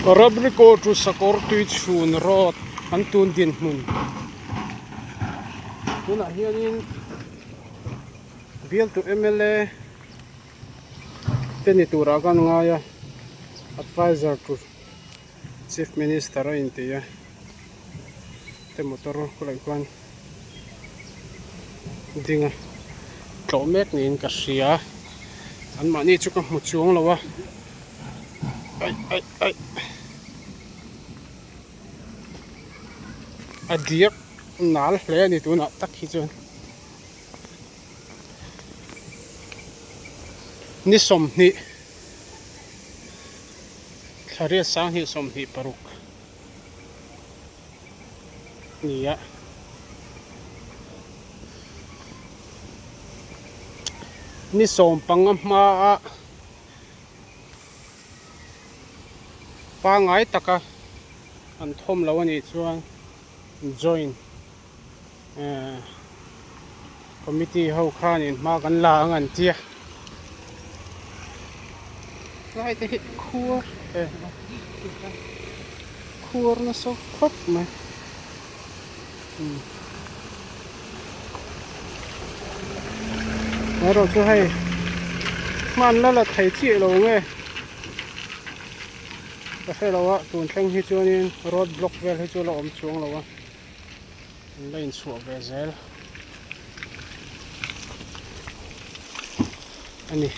Ramri kaw chu sakawr tui chhun road an tun dinhmun tunah hianin bialtu mla te ni turah khan ngai a adviser tu chief minister a inti a te motor khawlai khuan ding a tlawh mek niin ka hria an mahni chu ka hmu chuang lo a aih aih aih a diak nal hle a ni tunah tak hi chuan ni 20 thla riat 2026 ni a ni 15 hmaa pangai taka an thawm lo a nih chuan join eh committee ho khanin hma kan la ang an tia lai te hi khuar eh khuar nasa khawp mai erawh chu hei hman la la thei chiah lo nge ka hre lo a tun thleng hi chuanin road block vel hi chu la awm chuang lo a an la inchhuah ve zel a ni.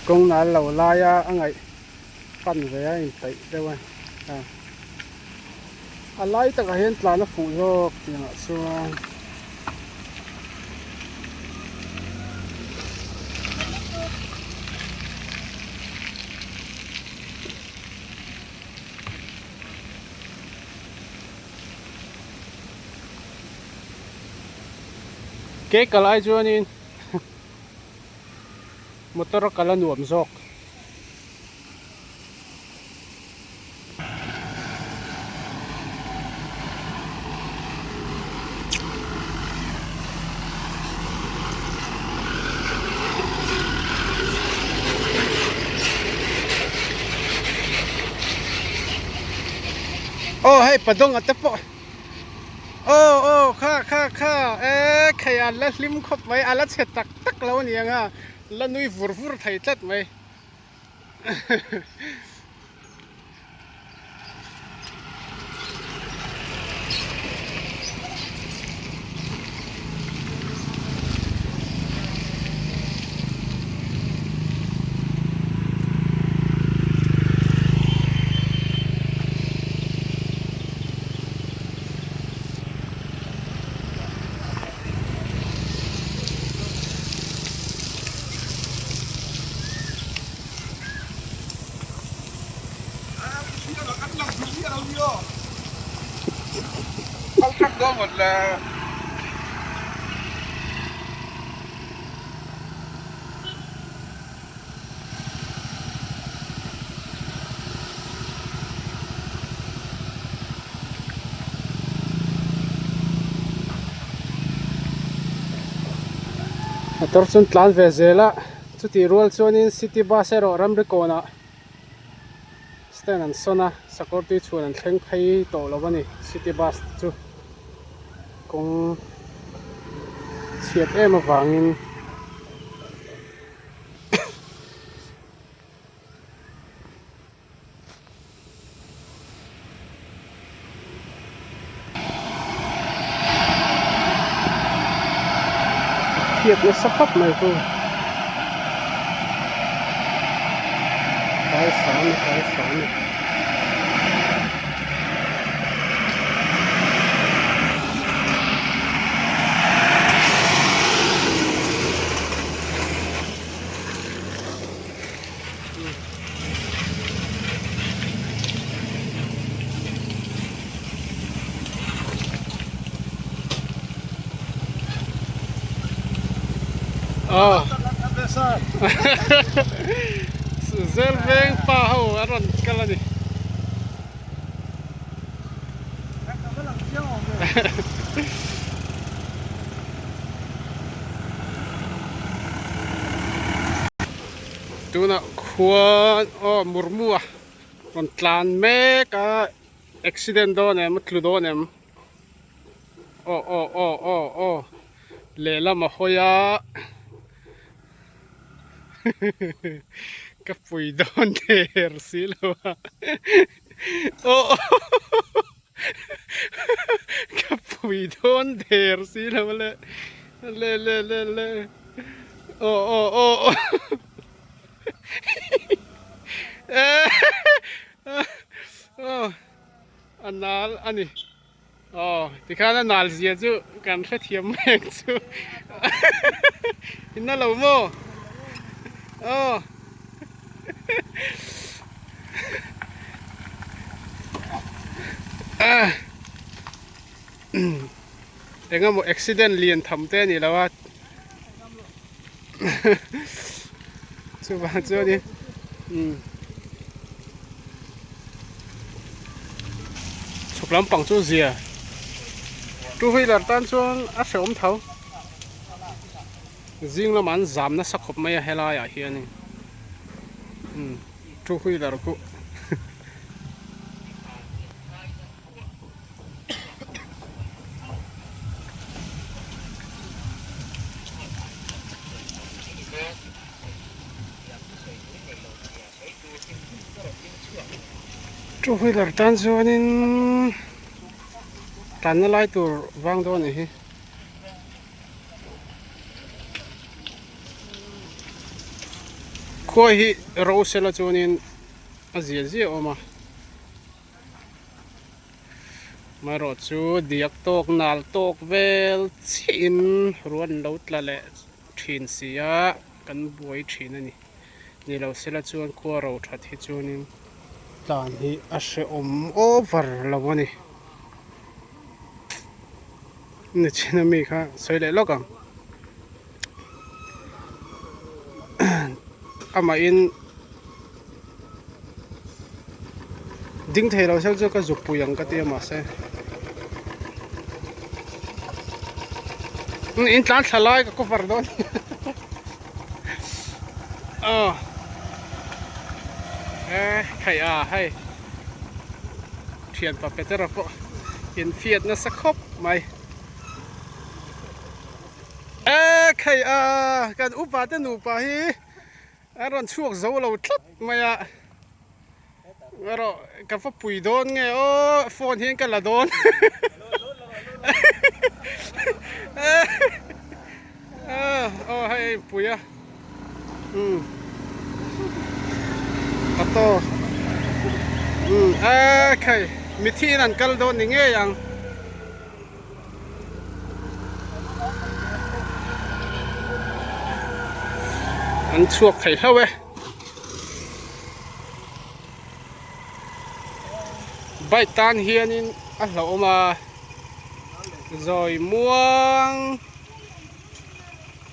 Kawng nal lo laia a ngaih pan ve a inpeih deuh a a lai takah hian tlan a fuh zawk tiangah chuan. Ke kal ai chuanin motor a kal a nuam zawk. Aw hei padawng a te pawh aw aw kha kha kha e khei a la hlim khawp mai a la chhe tak tak lo a ni ang a la nui vur vur thei tlat mai. Motor chu an tlan ve zel a chutih rual chuanin city bus erawh ramri kawnah stand an sawn a sakawr tui chhuan an thleng phei tawh lo a ni city bus te chu kawng chhiat em avangin. Phiat nasa khawp mai chu tlai sang a tlai sang a ni. Zel veng pa ho a rawn kal a ni. Tunah khuan aw Murmu a rawn tlan mek a accident dawn em a tlu dawn em aw aw aw aw aw lehlam a hawi a ka pui dawn der si lo a aw aw ka pui dawn der si lo a le le le le le aw aw aw aw aw a nal a ni aw tikhan a nal zia chu kan hrethiam mai ang chu in na lo maw aw. Eng emaw accident lian tham te a ni lo a chuvang chuanin umm chhuk lampang chu zia two wheeler tan chuan a hrehawm tho. Zing lamah an zam nasa khawp mai a helai ah hianin umm two wheeler khu two wheeler tan chuanin tlanna lai tur vang dawn a nih hi. Khuai hi ro sela chuanin a zia zia awm a amaherawh chu diak tawk nal tawk vel chiahin ruan lo tla leh thin si a kan buai thin a ni ni lo sela chuan khua ro that hi chuanin tlan hi a hrehawm over lo a ni. Nichina mi kha sawi leh lawk ang amahin ding thei lo sel chu ka zuk pui ang ka ti a mahse in tlan thla lai ka cover dawn aw e khaih a hei. Thianpa Petera pawh infiat nasa khawp mai. E khei a kan upa te nupa hi an rawn chhuak zo lo tlat mai a. Erawh ka va pui dawn nge aw phone hian ka la dawn. Aw hei a inpui a. Umm auto umm eee khei mithi in an kal dawn ni ngei ang. An chhuak thei hlauh e. Bike tan hianin a hlauhawm a zawi muang.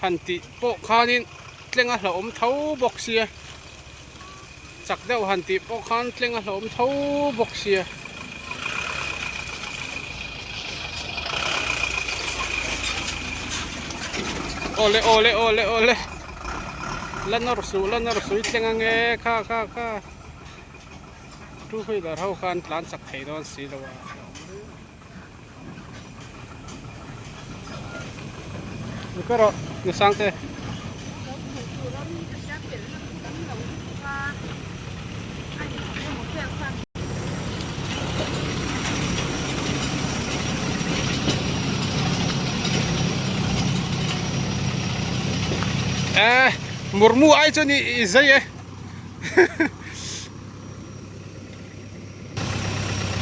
Han tih pawh khanin tleng a hlauhawm tho bawk sia chak deuh han tih pawh khan tleng a hlauhawm tho bawk sia. Awle awle awle awle la nawr suh la nawr suh i tleng ange kha kha kha two wheeler ho khan tlan chak thei dawn si lo a. Ka rawh ni sang te. Eh murmu ai chuan i zai e.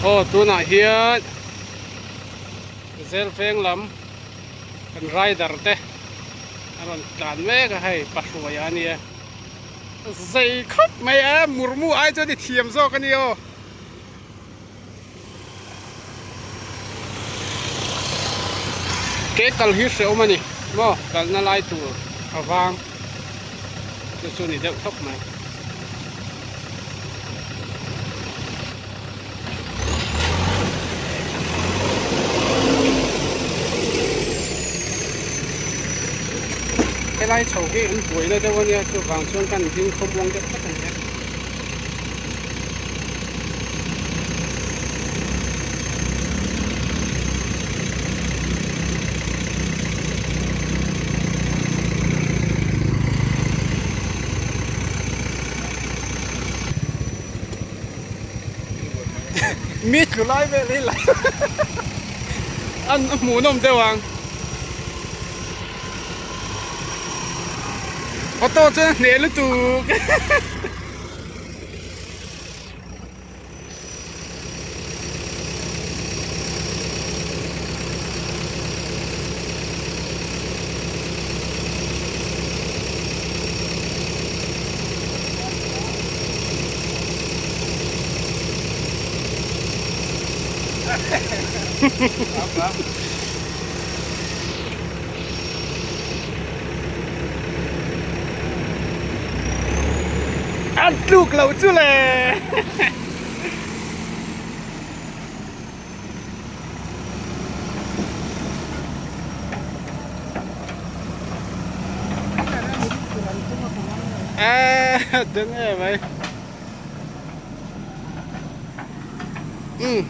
Aw tunah hian Zelveng lam kan rider te a rawn tlan mek a hei Pahruaia a nia zei khawp mai a murmu ai chuan i thiam zawk a ni aw. Ke kal hi hrehawm a ni maw kalna lai tur a vang chu chu ni deuh thawk mai. Helai chho hi an buaina deuh a nia chuvang chuan kan ding khawmuang deuh hlek a ni e. Mi tlu lai vel hi la an hmuhnawm deuh ang. Auto chuan a hneh lutuk. An tluk lo chu le. A deng e mai. Umm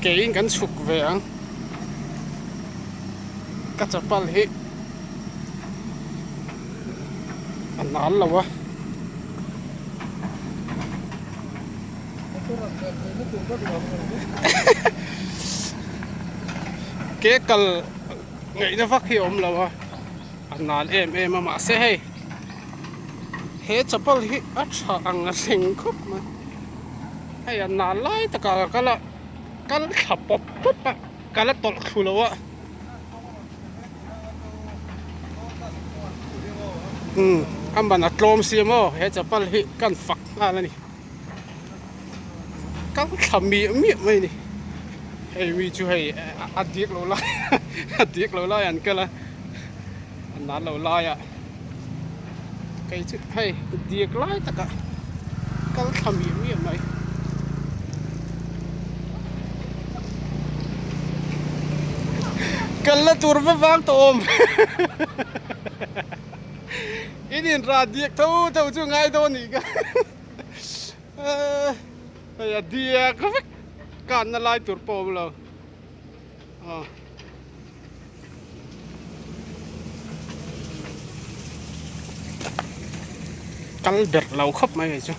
keiin kan chhuk ve ang ka chapal hi a nal lo a. Ke kal ngaihna vak hi a awm lo a a nal em em a mahse hei he chapal hi a tha ang reng khawp mai hei a nal lai takah ka kal a kal thla pawp pawp a ka la tawlh thlu lo a. Umm a man a tlawm si a maw he chapal hi kan fak nghal a ni kal thla miah miah mai a ni hei mi chu hei a diak lo lai a diak lo lai an kal a a nal lo lai ah kei chu hei diak lai takah kal thla miah miah mai. Kal la tur va vang tawh awm in in rah diak tho tho chu ngai dawn nih ka hei a diak vek kanna lai tur pawh a awm lo aw. Kal ber lo khawp mai hei chu.